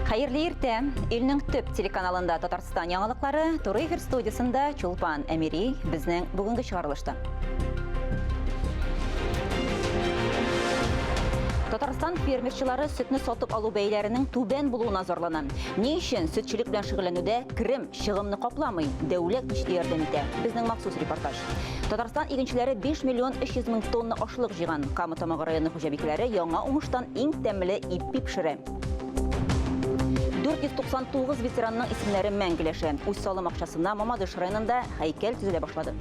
Хәерле иртә! Илнең төп телеканалында Татарстан яңалыклары, туры эфир студиясендә Чулпан Әмири безнең бүгенге чыгарылышта. Татарстан фермерчылары сөтне сатып алу бәяләренең түбән булуына зарлана. Ни өчен сөтчелек белән шөгыльләнүдә керем чыгымны капламый, дәүләт ничек ярдәм итә? Безнең махсус репортаж. Татарстан игенчеләре 5 миллион 300 мең тонна ашлык җыйган. Кама Тамагы районы хуҗабикәләре яңа уңыштан иң тәмле ипи пешерә. 499 ветеранның исемнәре мәңгеләшә. Үз салым акчасына Мамадыш районында һәйкәл төзелә башлады.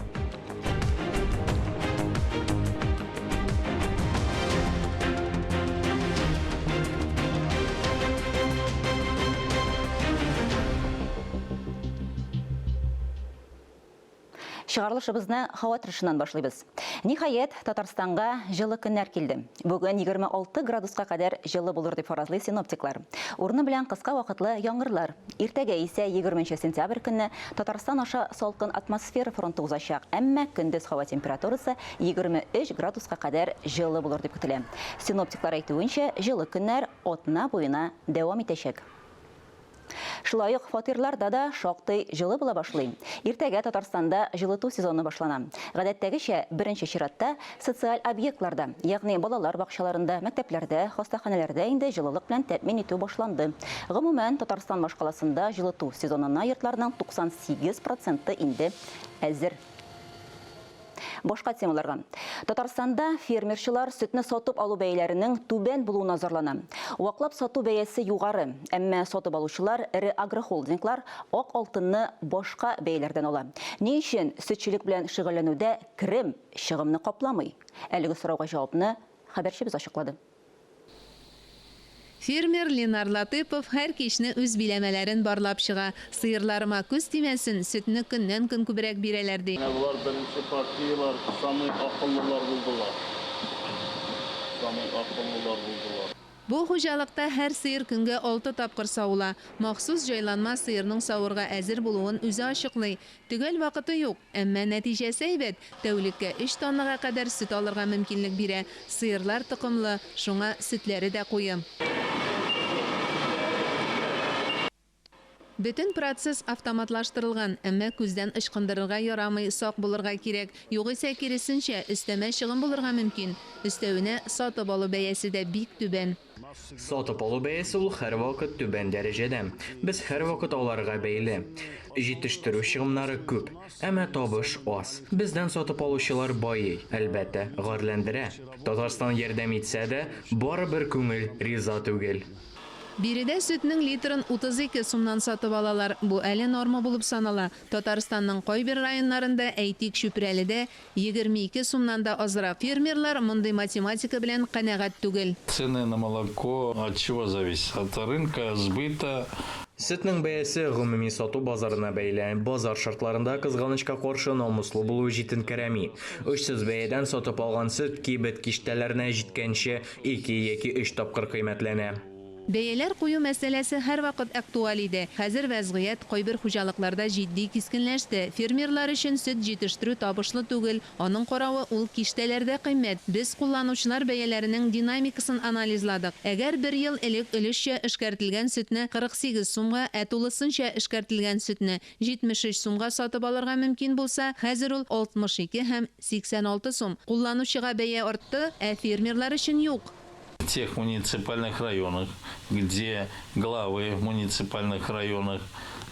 Чыгарылышыбызны һава торышыннан башлыйбыз. Ниһаять, Татарстанга җылы көннәр килде. Бүген 26 градуска кадәр җылы булыр дип фаразлый синоптиклар. Урыны белән кыска вакытлы яңгырлар. Иртәгә исә 20 сентябрь көнне Татарстан аша салкын атмосфера фронты узачак, әмма көндез һава температурасы 23 градуска кадәр җылы булыр дип көтелә. Синоптиклар әйтүенчә, җылы көннәр атна буена дәвам итәчәк. Шулай ук фатирларда да шактый җылы була башлый. Иртәгә Татарстанда җылыту сезоны башлана. Гадәттәгечә, беренче чиратта социаль объектларда, ягъни балалар бакчаларында, мәктәпләрдә, хастаханәләрдә инде җылылык белән тәэмин итү башланды. Гомумән, Татарстан башкаласында җылыту сезонына йортларның 98 проценты инде әзер. Башка темаларга. Татарстанда фермерчылар сөтне сатып алу бәяләренең түбән булуына зарлана. Ваклап сату бәясе югары, әмма сатып алучылар, эре агрохолдинглар ак алтынны башка бәяләрдән ала. Ни өчен сөтчелек белән шөгыльләнүдә керем чыгымны капламый? Әлеге сорауга җавапны хәбәрчебез ачыклады. Фермер Ленар Латыйпов һәр кичне үз биләмәләрен барлап чыга. Сыерларыма күз тимәсен, сөтне көннән-көн күбрәк бирәләр, ди. Менә болар беренче партияләр, самый акыллылар булдылар. Самый акыллылар булдылар. Бу хуҗалыкта һәр сыер көнгә алты тапкыр савыла. Махсус җайланма сыерның савырга әзер булуын үзе ачыклый. Төгәл вакыты юк. Әмма нәтиҗәсе әйбәт, тәүлеккә өч тоннага кадәр сөт алырга мөмкинлек бирә. Сыерлар токымлы, шуңа сөтләре дә куе. Бөтен процесс автоматлаштырылган, әмма күздән ычкындырырга ярамый, сак булырга кирәк. Югыйсә, киресенчә, өстәмә чыгым булырга мөмкин. Өстәвенә, сатып алу бәясе дә бик түбән. Сатып алу бәясе ул һәрвакыт түбән дәрәҗәдә. Без һәрвакыт аларга бәйле. Җитештерү чыгымнары күп, әмма табыш аз. Бездән сатып алучылар байый, әлбәттә, гарьләндерә. Татарстан ярдәм итсә дә, барыбер күңел риза түгел. Биредә сөтнең литрын 32 сумнан сатып алалар, бу әле норма булып санала. Татарстанның кайбер районнарында, әйтик, Чүпрәледә, 22 сумнан да азрак. Фермерлар мондый математика белән канәгать түгел. Цены на молоко от чего зависят? От рынка сбыта. Сөтнең бәясе гомуми сату базарына бәйле. Базар шартларында, кызганычка каршы, намуслы булу җитенкерәми. Очсыз бәядән сатып алган сөт кибет киштәләренә җиткәнче ике яки өч тапкыр кыйммәтләнә. Бәяләр кую мәсьәләсе һәрвакыт актуаль иде. Хәзер вәзгыять кайбер хуҗалыкларда җитди кискенләште. Фермерлар өчен сөт җитештерү табышлы түгел, аның каравы, ул киштәләрдә кыйммәт. Без кулланучылар бәяләренең динамикасын анализладык. Әгәр бер ел элек өлешчә эшкәртелгән сөтне 48 сумга, ә тулысынча эшкәртелгән сөтне 73 сумга сатып алырга мөмкин булса, хәзер ул 62 һәм 86 сум. Кулланучыга бәя артты, ә фермерлар өчен юк. В тех муниципальных районах, где главы муниципальных районах,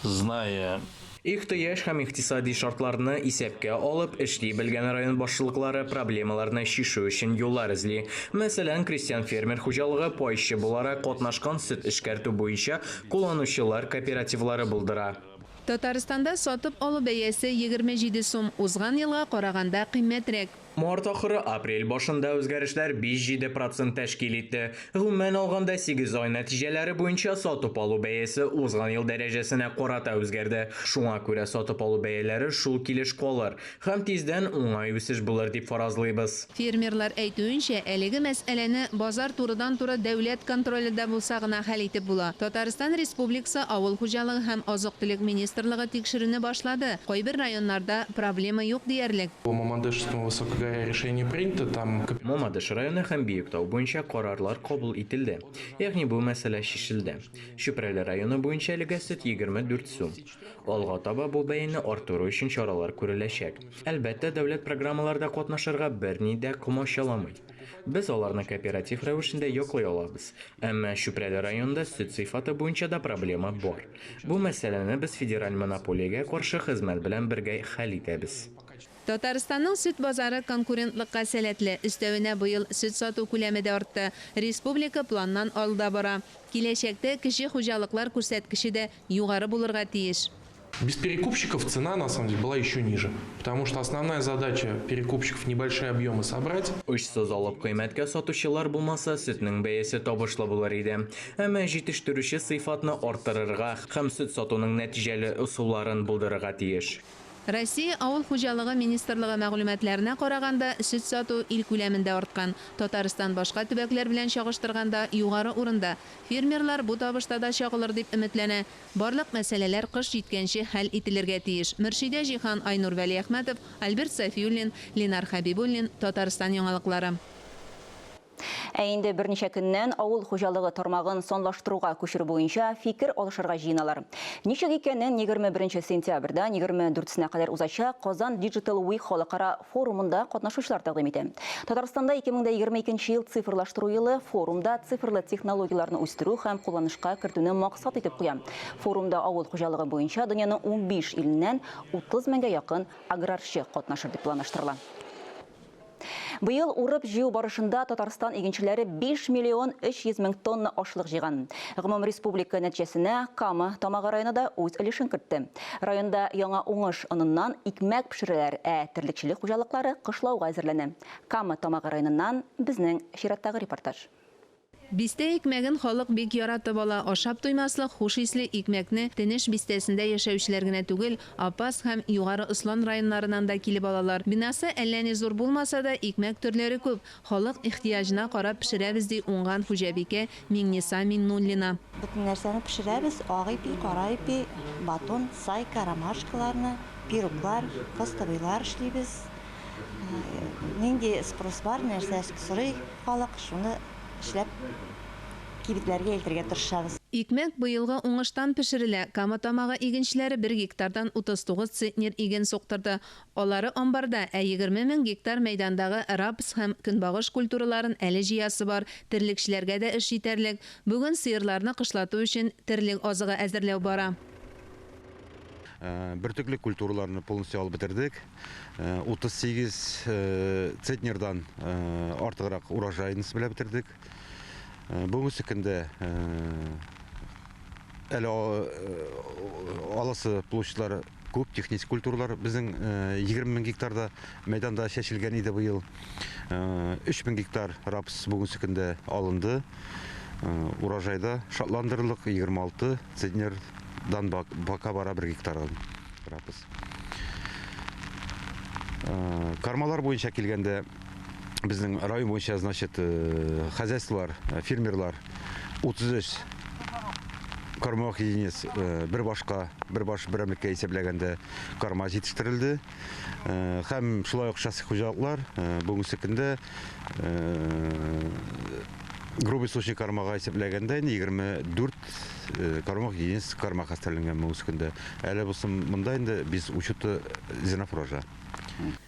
зная Ихтыяҗ һәм икътисади шартларны исәпкә алып, эшли белгән район башлыклары проблемаларны чишү өчен юллар эзли. Мәсәлән, крестьян-фермер хуҗалыгы пайчы буларак катнашкан сөт эшкәртү буенча кулланучылар кооперативлары булдыра. Татарстанда сатып алу бәясе 27 сум, узган елга караганда кыйммәтрәк. Март ахыры, апрель башында үзгәрешләр 5-7 процент тәшкил итте. Гомумән алганда, сигез ай нәтиҗәләре буенча сатып алу бәясе узган ел дәрәҗәсенә карата үзгәрде. Шуңа күрә сатып алу бәяләре шул килеш калыр һәм тиздән уңай үсеш булыр дип фаразлыйбыз. Фермерлар әйтүенчә, әлеге мәсьәләне базар турыдан-туры дәүләт контролендә булса гына хәл итеп була. Татарстан Республикасы Авыл хуҗалыгы һәм азык-төлек министрлыгы тикшерүне башлады, кайбер районнарда проблема юк диярлек. По Мамадышскому высокогорье. говоря, решение принято. Там Мамадыш районы һәм Биектау буенча карарлар кабул ителде, ягъни бу мәсьәлә чишелде. Чүпрәле районы буенча әлегә сөт 24 сум. Алга таба бу бәяне арттыру өчен чаралар күреләчәк. Әлбәттә, дәүләт программаларда катнашырга берни дә комачауламый. Без аларны кооператив рәвешендә яклый алабыз. Әмма Чүпрәле районында сөт сыйфаты буенча да проблема бар. Бу мәсьәләне без федераль монополиягә каршы хезмәт белән бергә хәл итәбез. Татарстанның сөт базары конкурентлыкка сәләтле. Өстәвенә быел сөт сату күләме дә артты. Республика планнан алда бара. Киләчәктә кече хуҗалыклар күрсәткече дә югары булырга тиеш. Без перекупщиков цена на самом деле была еще ниже, потому что основная задача перекупщиков небольшие объемы собрать. Очсыз алып кыйммәткә сатучылар булмаса, сөтнең бәясе табышлы булыр иде. Әмма җитештерүче сыйфатны арттырырга һәм сөт сатуның нәтиҗәле ысулларын булдырырга тиеш. Россия Авыл хуҗалыгы министрлыгы мәгълүматларына караганда, сөт сату ил күләмендә арткан. Татарстан башка төбәкләр белән чагыштырганда югары урында. Фермерлар бу табышта да чагылыр дип өметләнә. Барлык мәсьәләләр кыш җиткәнче хәл ителергә тиеш. Мөршидә Җиһан, Айнур Вәлиәхмәтов, Альберт Сафиуллин, Ленар Хәбибуллин, Татарстан яңалыклары. Ә инде берничә көннән авыл хуҗалыгы тармагын санлаштыруга күчерү буенча фикер алышырга җыеналар. Ничек икәнен 21 сентябрьдә 24-сенә кадәр узачак Казан Digital Week халыкара форумында катнашучылар тәкъдим итә. Татарстанда 2022 ел цифрлаштыру елы форумда цифрлы технологияләрне үстерү һәм кулланышка кертүне максат итеп куя. Форумда авыл хуҗалыгы буенча дөньяның 15 иленнән 30 меңгә якын аграрчы катнашыр дип планлаштырыла. Быел урып җыю барышында Татарстан игенчеләре 5 миллион 300 мең тонна ашлык җыйган. Гомум республика нәтиҗәсенә Кама Тамагы районы да үз өлешен кертте. Районда яңа уңыш оныннан икмәк пешерәләр, ә терлекчелек хуҗалыклары кышлауга әзерләнә. Кама Тамагы районыннан безнең чираттагы репортаж. Бистә икмәген халык бик яратып ала. Ашап туймаслык хуш исле икмәкне Тенеш бистәсендә яшәүчеләр генә түгел, Апас һәм Югары Ослан районнарыннан да килеп алалар. Бинасы әллә ни зур булмаса да, икмәк төрләре күп. Халык ихтыяҗына карап пешерәбез, ди уңган хуҗабикә Миңниса Миңнуллина. Бөтен нәрсәне пешерәбез, ак ипи, кара ипи, батон, сайка, ромашкаларны, пироглар, кыстыбыйлар эшлибез. Нинди спрос бар, нәрсә сорый халык, шуны эшләп кибетләргә илтергә тырышабыз. Икмәк быелгы уңыштан пешерелә. Кама Тамагы игенчеләре бер гектардан 39 центнер иген суктырды. Алары амбарда, ә 20 мең гектар мәйдандагы рапс һәм көнбагыш культураларын әле җыясы бар. Терлекчеләргә дә эш җитәрлек. Бүген сыерларны кышлату өчен терлек азыгы әзерләү бара. Бөртекле культураларны полностью алып бетердек. 38 центнердан артыграк урожайность белән бетердек. Бүгенге көндә әле аласы площадьлар күп, техник культуралар безнең 20 мең гектарда мәйданда чәчелгән иде быел. 3 мең гектар рапс бүгенге көндә алынды. Урожайда шатландырырлык 26 центнердан бака бара бер гектардан рапс. Кармалар буенча килгәндә безнең район буенча, значит, хозяйстволар, фермерлар 33 кормовых единиц бер башка, бер баш берәмлеккә исәпләгәндә корма җитештерелде. Һәм шулай ук шәхси хуҗалыклар бүгенге көндә грубый случай кормага исәпләгәндә инде 24 кормовых единиц корма хәстәрленгән бүгенге көндә. Әле булсын монда инде без учета зернофуража.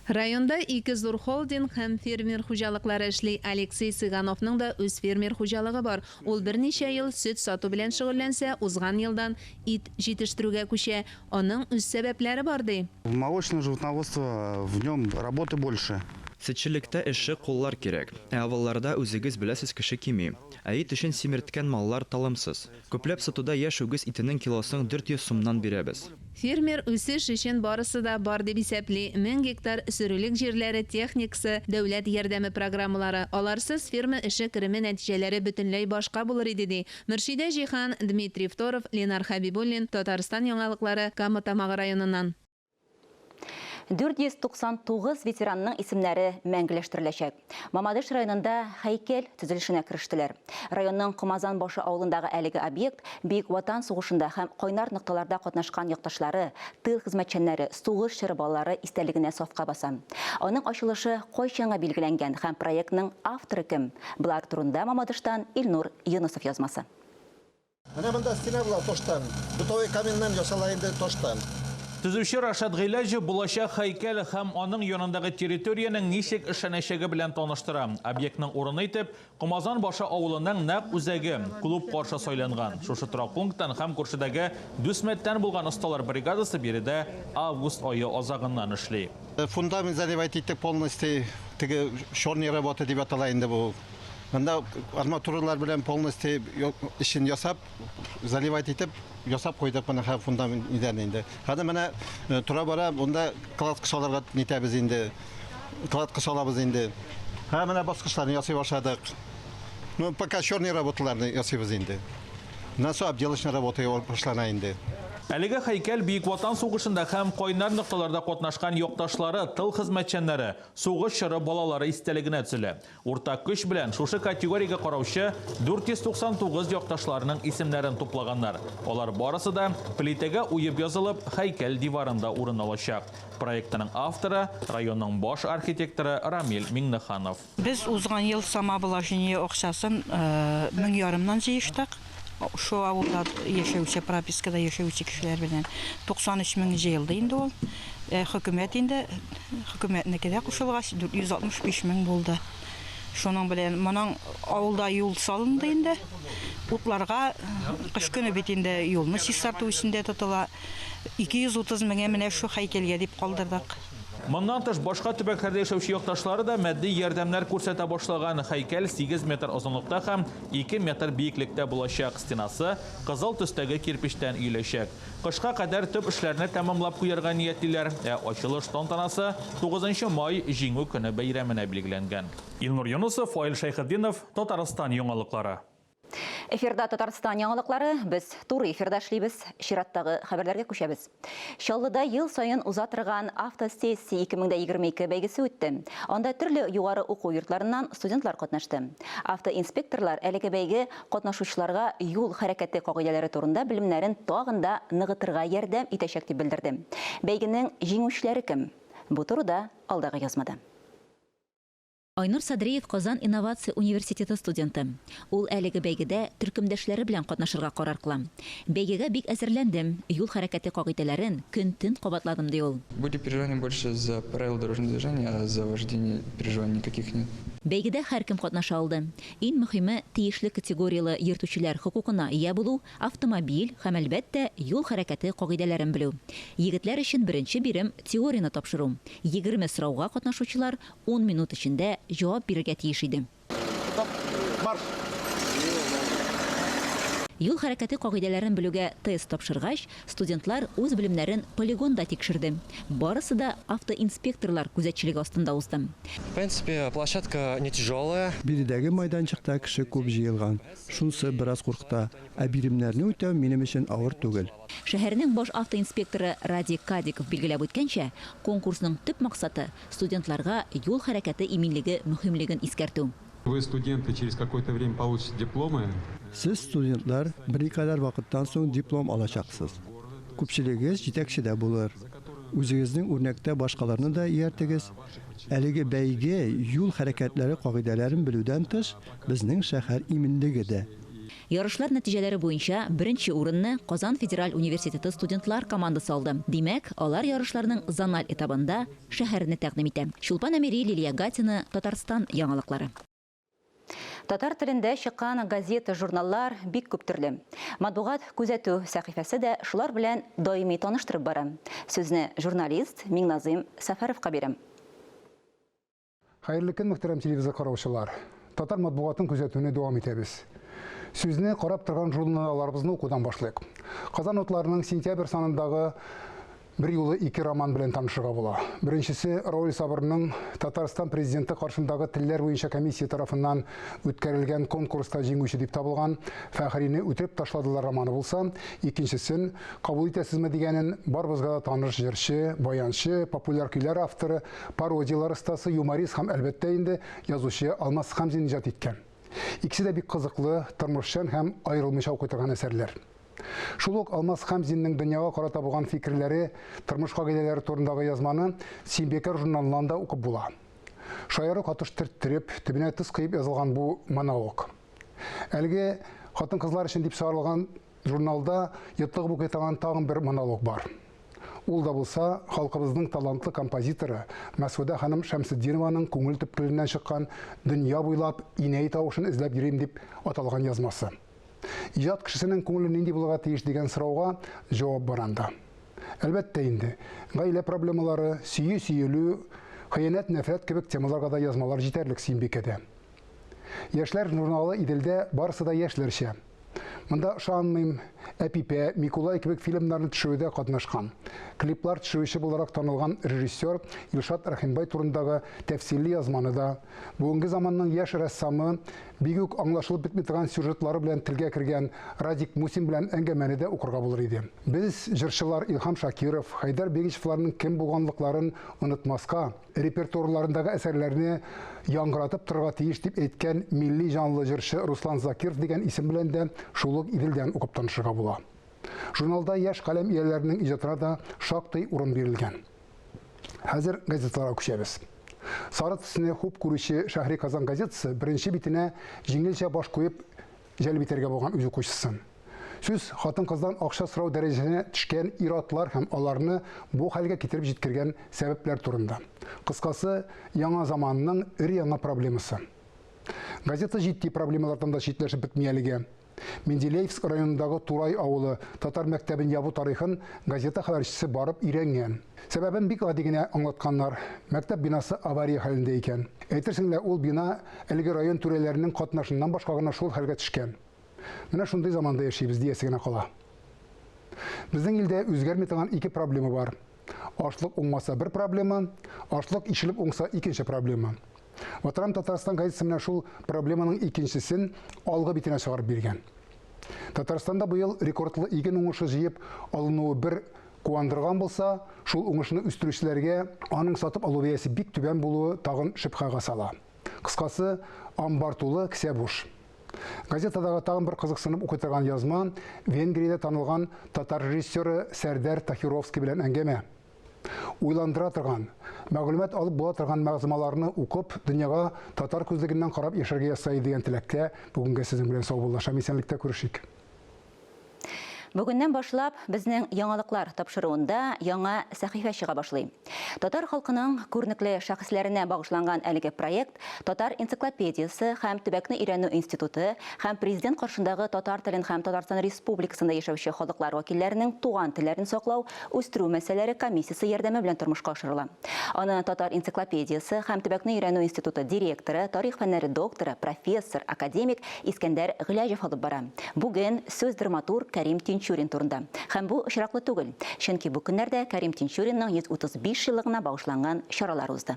Районда ике зур холдинг һәм фермер хуҗалыклары эшли. Алексей Цыгановның да үз фермер хуҗалыгы бар. Ул берничә ел сөт сату белән шөгыльләнсә, узган елдан ит җитештерүгә күчә. Аның үз сәбәпләре бар, ди. Молочное животноводство, в нем работы больше. Сөтчелектә эшче куллар кирәк. Ә авылларда үзегез беләсез кеше кими. Ә ит өчен симерткән маллар талымсыз. Күпләп сатуда яшь үгез итенең килосын 400 сумнан бирәбез. Фермер үсеш өчен барысы да бар дип исәпли. 1000 гектар сөрүлек җирләре, техникасы, дәүләт ярдәме программалары. Аларсыз ферма эше кереме нәтиҗәләре бөтенләй башка булыр иде, ди. Мөршидә Җиһан, Дмитрий Второв, Ленар Хәбибуллин, Татарстан яңалыклары, Кама Тамагы районыннан. 499 ветеранның исемнәре мәңгеләштереләчәк. Мамадыш районында һәйкәл төзелешенә керештеләр. Районның Комазан башы авылындагы әлеге объект Бөек Ватан сугышында һәм кайнар нокталарда катнашкан якташлары, тыл хезмәтчәннәре, сугыш чоры балалары истәлегенә сафка баса. Аның ачылышы кайчанга билгеләнгән һәм проектның авторы кем? Болар турында Мамадыштан Илнур Юнысов язмасы. Менә монда стена була таштан. Бытовой каменнан ясала инде таштан. Төзүче Рашат Гыйләҗев булачак һәйкәл һәм аның янындагы территориянең ничек эшләнәчәге белән таныштыра. Объектның урыны итеп Комазан башы авылының нәкъ үзәге, клуб каршы сайланган. Шушы торак пункттан һәм күршедәге Дүсмәттән булган осталар бригадасы биредә август ае азагыннан эшли. Фундамент заливать иттек полностью, теге черный работа дип атала инде бу. Монда арматуралар белән полностью эшен ясап, заливать итеп, ясап куйдык менә хәзер фундамент идән инде. Хәзер менә тора-бара монда кладка салырга нитәбез инде. Кладка салабыз инде. Һә, менә баскычларны ясый башладык. Ну, пока черный работаларны ясыйбыз инде. Моннан соң отделочный работа башлана инде. Әлеге һәйкәл Бөек Ватан сугышында һәм кайнар нокталарда катнашкан якташлары, тыл хезмәтчәннәре, сугыш чоры балалары истәлегенә төзелә. Уртак көч белән шушы категориягә караучы 499 якташларының исемнәрен туплаганнар. Алар барысы да плитәгә уеп язылып, һәйкәл диварында урын алачак. Проектының авторы, районның баш архитекторы Рамил Миңнеханов. Без узган ел самообложение акчасын мең ярымнан җыештык. Шу авылда яшәүче, пропискада яшәүче кешеләр белән 93 мең җыелды инде ул. Хөкүмәт инде, хөкүмәтнеке дә кушылгач, 465 мең булды. Шуның белән моның авылда юл салынды инде. Утларга кыш көне бит инде юлны чистарту өчен дә тотыла. 230 меңе менә шу һәйкәлгә дип калдырдык. Моннан тыш, башка төбәкләрдә яшәүче якташлары да матди ярдәмнәр күрсәтә башлаган. Һәйкәл 8 метр озынлыкта һәм 2 метр биеклектә булачак. Стенасы кызыл төстәге кирпечтән өеләчәк. Кышка кадәр төп эшләрне тәмамлап куярга ниятлиләр. Ә ачылыш тантанасы 9 май Җиңү көне бәйрәменә билгеләнгән. Илнур Юнусов, Фаил Шәйхетдинов, Татарстан яңалыклары. Эфирда Татарстан яңалыклары. Без туры эфирда эшлибез. Чираттагы хәбәрләргә күчәбез. Чаллыда ел саен уза торган автосессия 2022 бәйгесе үтте. Анда төрле югары уку йортларыннан студентлар катнашты. Автоинспекторлар әлеге бәйге катнашучыларга юл хәрәкәте кагыйдәләре турында белемнәрен тагын да ныгытырга ярдәм итәчәк дип белдерде. Бәйгенең җиңүчеләре кем? Бу турыда алдагы язмада. Айнур Садриев Казан инновация университеты студенты. Ул әлеге бәйгедә төркемдәшләре белән катнашырга карар кыла. Бәйгегә бик әзерләндем, юл хәрәкәте кагыйдәләрен көн-төн кабатладым, ди ул. Были переживания больше за правила дорожного движения, а за вождение переживаний никаких нет. Бәйгедә һәркем катнаша алды. Иң мөһиме тиешле категорияле йөртүчеләр хокукына ия булу, автомобиль һәм әлбәттә юл хәрәкәте кагыйдәләрен белү. Егетләр өчен беренче бирем теорияне тапшыру. 20 сорауга катнашучылар 10 минут эчендә җавап бирергә тиеш иде. Стоп, марш! Юл хәрәкәте кагыйдәләрен белүгә тест тапшыргач, студентлар үз белемнәрен полигонда тикшерде. Барысы да автоинспекторлар күзәтчелеге астында узды. В принципе, площадка не тяжелая. Биредәге майданчыкта кеше күп җыелган. Шунысы бераз куркыта. Ә биремнәрне үтәү минем өчен авыр түгел. Шәһәрнең баш автоинспекторы Радик Кадиков билгеләп үткәнчә, конкурсның төп максаты студентларга юл хәрәкәте иминлеге мөһимлеген искәртү. Вы, студенты, через какое-то время получите дипломы. Сез, студентлар, берникадәр вакыттан соң диплом алачаксыз. Күпчелегегез җитәкчедә булыр. Үзегезнең үрнәктә башкаларны да ияртегез. Әлеге бәйге юл хәрәкәтләре кагыйдәләрен белүдән тыш, безнең шәһәр иминлеге дә. Ярышлар нәтиҗәләре буенча беренче урынны Казан федераль университеты студентлар командасы алды. Димәк, алар ярышларның зональ этабында шәһәрне тәкъдим итә. Чулпан Әмири, Лилия Гатина, Татарстан яңалыклары. Татар телендә чыккан газета, журналлар бик күп төрле. Матбугат күзәтү сәхифәсе дә шулар белән даими таныштырып бара. Сүзне журналист Миңназым Сәфәровка бирәм. Хәерле көн, мөхтәрәм телевизор караучылар. Татар матбугатын күзәтүне дәвам итәбез. Сүзне карап торган журналларыбызны укудан башлыйк. Казан утларының сентябрь санындагы Берьюлы ике роман белән танышырга була. Беренчесе Рауль Сабырның Татарстан президенты каршындагы телләр буенча комиссия тарафыннан үткәрелгән конкурста җиңүче дип табылган Фәхрине үтереп ташладылар романы булса, икенчесен Кабул итәсезме дигәнен барыбызга да таныш җырчы, баянчы, популяр көйләр авторы, пародияләр остасы, юморист һәм, әлбәттә инде, язучы Алмаз Хәмзин иҗат иткән. Икесе дә бик кызыклы, тормышчан һәм аерылмыйча укый торган әсәрләр. Шул ук Алмаз Хәмзинның дөньяга карата булган фикерләре, тормыш кагыйдәләре турындагы язманы Сөембикә журналыннан да укып була. Шаяру катыш төрттереп, төбенә тоз коеп язылган бу монолог. Әлеге хатын-кызлар өчен дип чыгарылган журналда йотлыгып укый торган тагын бер монолог бар. Ул да булса, халкыбызның талантлы композиторы Мәсгудә ханым Шәмсетдинованың күңел төпкеленнән чыккан Дөнья буйлап инәй тавышын эзләп йөрим дип аталган язмасы. Иҗат кешесенең күңеле нинди булырга тиеш дигән сорауга җавап бар анда. Әлбәттә инде, гаилә проблемалары, сөю-сөелү, хыянәт-нәфрәт кебек темаларга да язмалар җитәрлек Сөембикәдә. Яшьләр журналы Иделдә барысы да яшьләрчә. Монда Ышанмыйм, Әпипә, Микулай кебек фильмнарны төшерүдә катнашкан, клиплар төшерүче буларак танылган режиссер Илшат Рәхимбай турындагы тәфсилле язманы да, бүгенге заманның яшь рәссамы, бик үк аңлашылып бетми торган сюжетлары белән телгә кергән Радик Мусин белән әңгәмәне дә укырга булыр иде. Без, җырчылар Илһам Шакиров, Хәйдәр Бигичевларның кем булганлыкларын онытмаска, репертуарларындагы әсәрләрне яңгыратып торырга тиеш дип әйткән милли җанлы җырчы Руслан Закиров дигән исем белән дә шул ук Иделдән укып танышырга була. Журналда яшь каләм ияләренең иҗатына да шактый урын бирелгән. Хәзер газеталарга күчәбез. Сары төсне хуп күрүче Шәһри Казан газетасы беренче битенә җиңелчә баш куеп җәлеп итәргә булган үз укучысын. Сүз хатын-кыздан акча сорау дәрәҗәсенә төшкән ир-атлар һәм аларны бу хәлгә китереп җиткергән сәбәпләр турында. Кыскасы, яңа заманның өр-яңа проблемасы. Газета җитди проблемалардан да читләшеп бетми әлегә. Менделеевск районындагы Турай авылы татар мәктәбен ябу тарихын газета хәбәрчесе барып өйрәнгән. Сәбәбен бик гади генә аңлатканнар, мәктәп бинасы авария хәлендә икән. Әйтерсең лә, ул бина әлеге район түрәләренең катнашыннан башка гына шул хәлгә төшкән. Менә шундый заманда яшибез, диясе генә кала. Безнең илдә үзгәрми торган ике проблема бар. Ашлык уңмаса бер проблема, ашлык ишелеп уңса икенче проблема. Ватаным Татарстан газетасы менә шул проблеманың икенчесен алгы битенә чыгарып биргән. Татарстанда быел рекордлы иген уңышы җыеп алынуы бер куандырган булса, шул уңышны үстерүчеләргә аның сатып алу бәясе бик түбән булуы тагын шөбһәгә сала. Кыскасы, амбар тулы, кесә буш. Газетадагы тагын бер кызыксынып укый торган язма Венгриядә танылган татар режиссеры Сәрдәр Тахировский белән әңгәмә. Уйландыра торган, мәгълүмат алып була торган мәгъзумаларны укып, дөньяга татар күзлегеннән карап яшәргә язса иде дигән теләктә бүгенгә сезнең белән саубуллашам. Исәнлектә күрешик. Бүгеннән башлап безнең яңалыклар тапшыруында яңа сәхифә чыга башлый. Татар халкының күренекле шәхесләренә багышланган әлеге проект Татар энциклопедиясе һәм төбәкне өйрәнү институты һәм Президент каршындагы татар телен һәм Татарстан Республикасында яшәүче халыклар вәкилләренең туган телләрен саклау, үстерү мәсьәләләре комиссиясе ярдәме белән тормышка ашырыла. Аны Татар энциклопедиясе һәм төбәкне өйрәнү институты директоры, тарих фәннәре докторы, профессор, академик Искәндәр Гыйләҗев алып бара. Бүген сүз драматург Кәрим Тинчурин турында. Һәм бу очраклы түгел. Чөнки бу көннәрдә Кәрим Тинчуринның 135 еллыгына багышланган чаралар узды.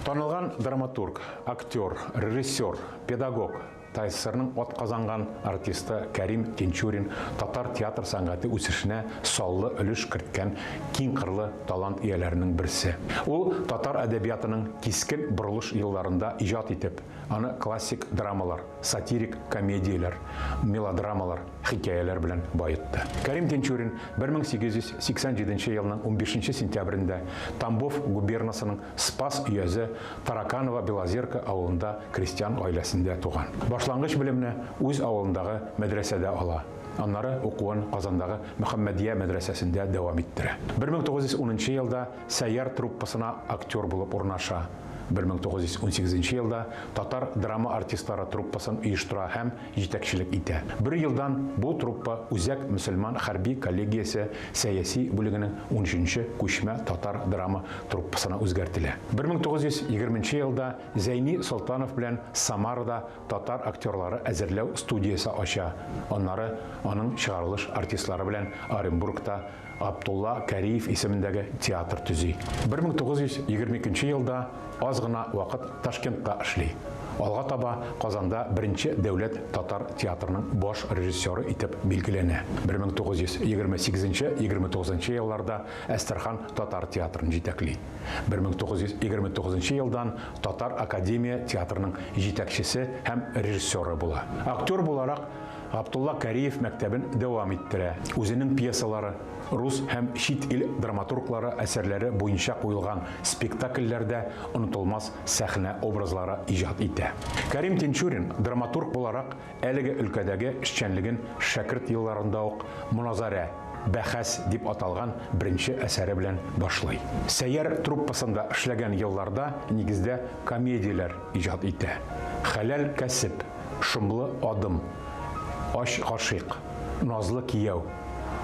Танылган драматург, актер, режиссер, педагог, ТАССРның атказанган артисты Кәрим Тинчурин татар театр сәнгате үсешенә саллы өлеш керткән киңкырлы талант ияләренең берсе. Ул татар әдәбиятының кискен борылыш елларында иҗат итеп, аны классик драмалар, сатирик комедияләр, мелодрамалар, хикәяләр белән баетты. Кәрим Тинчурин 1887 елның унбишенче сентябрендә Тамбов губернасының Спас өязе Тараканово-Белозерка авылында крестьян гаиләсендә туган. Башлангыч белемне үз авылындагы мәдрәсәдә ала. Аннары укуын Казандагы Мөхәммәдия мәдрәсәсендә дәвам иттерә. 1910 елда Сәйяр труппасына актер булып урнаша. 1918 елда татар драма артистлары труппасын оештыра һәм җитәкчелек итә. Бер елдан бу труппа Үзәк мөселман хәрби коллегиясе сәяси бүлегенең унөченче күчмә татар драма труппасына үзгәртелә. 1920 елда Зәйни Солтанов белән Самарада татар актерлары әзерләү студиясе ача, аннары аның чыгарылыш артистлары белән Оренбургта Абдулла Кариев исемендәге театр төзи. 1922 елда аз гына вакыт Ташкентта эшли. Алга таба Казанда беренче дәүләт татар театрының баш режиссеры итеп билгеләнә. 1928-29 елларда Әстерхан татар театрын җитәкли. 1929 елдан Татар академия театрының җитәкчесе һәм режиссеры була. Актер буларак Габдулла Кариев мәктәбен дәвам иттерә. Үзенең пьесалары, рус һәм чит ил драматурглары әсәрләре буенча куелган спектакльләрдә онытылмас сәхнә образлары иҗат итә. Кәрим Тинчурин драматург буларак әлеге өлкәдәге эшчәнлеген шәкерт елларында ук Моназарә, Бәхәс дип аталган беренче әсәре белән башлый. Сәйяр труппасында эшләгән елларда нигездә комедияләр иҗат итә. Хәләл кәсеп, Шомлы адым, Ач гашыйк, Назлы кияү.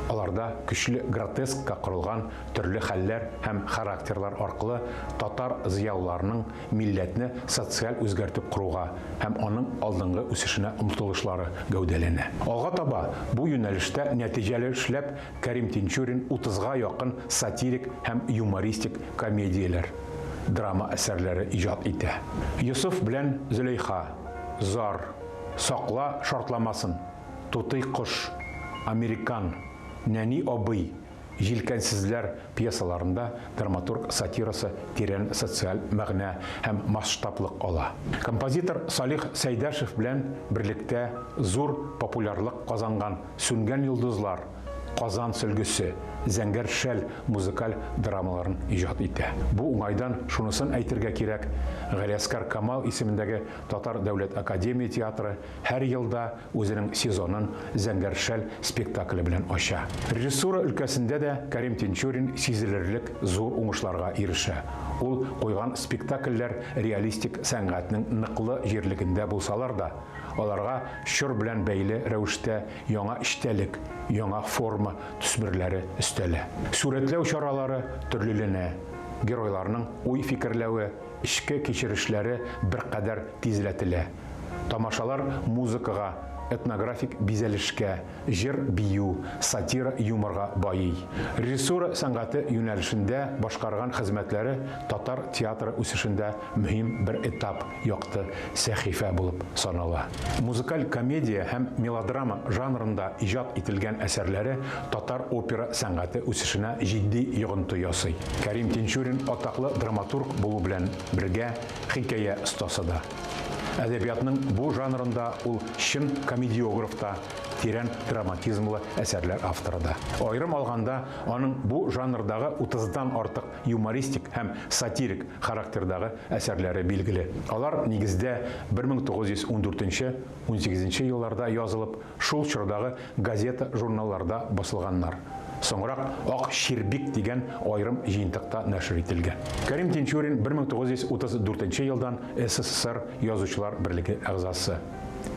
Аларда көчле гротескка корылган төрле хәлләр һәм характерлар аркылы татар зыялыларының милләтне социаль үзгәртеп коруга һәм аның алдынгы үсешенә омтылышлары гәүдәләнә. Алга таба бу юнәлештә нәтиҗәле эшләп Кәрим Тинчурин утызга якын сатирик һәм юмористик комедияләр, драма әсәрләре иҗат итә. Йосыф белән Зөләйха, Зар, Сакла шартламасын, Тутый кош, Американ, Нәни абый, Җилкәнсезләр пьесаларында драматург сатирасы тирән социаль мәгънә һәм масштаблык ала. Композитор Салих Сәйдәшев белән берлектә зур популярлык казанган Сүнгән йолдызлар, Казан сөлгесе, Зәңгәр шәл музыкаль драмаларын иҗат итә. Бу уңайдан шунысын әйтергә кирәк, Галиәсгар Камал исемендәге Татар дәүләт академия театры һәр елда үзенең сезонын Зәңгәр шәл спектакле белән ача. Режиссура өлкәсендә дә Кәрим Тинчурин сизелерлек зур уңышларга ирешә. Ул куйган спектакльләр реалистик сәнгатьнең ныклы җирлегендә булсалар да, аларга чор белән бәйле рәвештә яңа эчтәлек, яңа форма төсмерләре өстәлә. Сурәтләү чаралары төрлеленә, геройларның уй-фикерләве, эчке кичерешләре беркадәр тизләтелә. Тамашалар музыкага, этнографик бизәлешкә, җыр-бию, сатира-юморга байый. Режиссура сәнгате юнәлешендә башкарган хезмәтләре татар театры үсешендә мөһим бер этап, якты сәхифә булып санала. Музыкаль комедия һәм мелодрама жанрында иҗат ителгән әсәрләре татар опера сәнгате үсешенә җитди йогынты ясый. Кәрим Тинчурин атаклы драматург булу белән бергә хикәя остасы да. Әдәбиятның бу жанрында ул чын комедиограф та, тирән драматизмлы әсәрләр авторы да. Аерым алганда, аның бу жанрдагы утыздан артык юмористик һәм сатирик характердагы әсәрләре билгеле. Алар, нигездә, 1914 унсигезенче елларда язылып, шул чордагы газета-журналларда басылганнар. Соңрак Ак чирбик дигән аерым җыентыкта нәшер ителгән. Кәрим Тинчурин 1934 елдан СССР Язучылар берлеге әгъзасы.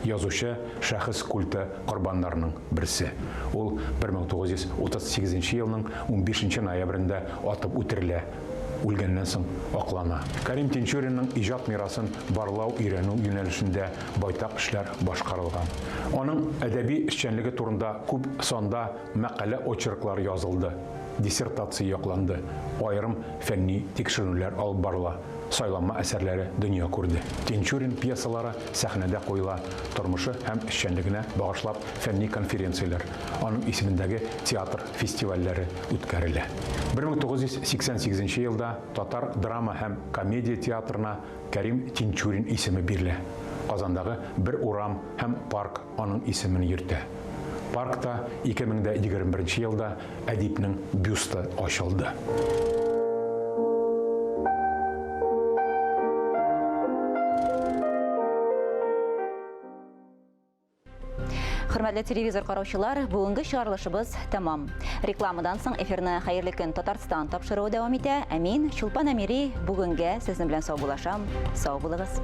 Язучы шәхес культы корбаннарының берсе. Ул 1938 елның унбишенче ноябрендә атып үтерелә, үлгәннән соң аклана. Кәрим Тинчуринның иҗат мирасын барлау-өйрәнү юнәлешендә байтак эшләр башкарылган. Аның әдәби эшчәнлеге турында күп санда мәкалә-очерклар язылды, диссертация якланды, аерым фәнни тикшеренүләр алып барыла, сайланма әсәрләре дөнья күрде. Тинчурин пьесалары сәхнәдә куела, тормышы һәм эшчәнлегенә багышлап фәнни конференцияләр, аның исемендәге театр фестивальләре үткәрелә. 1988 нче елда Татар драма һәм комедия театрына Кәрим Тинчурин исеме бирелә. Казандагы бер урам һәм парк аның исемен йөртә. Паркта 2021 елда әдипнең бюсты ачылды. Хөрмәтле телевизор караучылар, бүгенге чыгарылышыбыз тәмам. Рекламадан соң эфирны Хәерле көн Татарстан тапшыруы дәвам итә. Ә мин, Чулпан Әмири, бүгенгә сезнең белән саубуллашам. Сау булыгыз.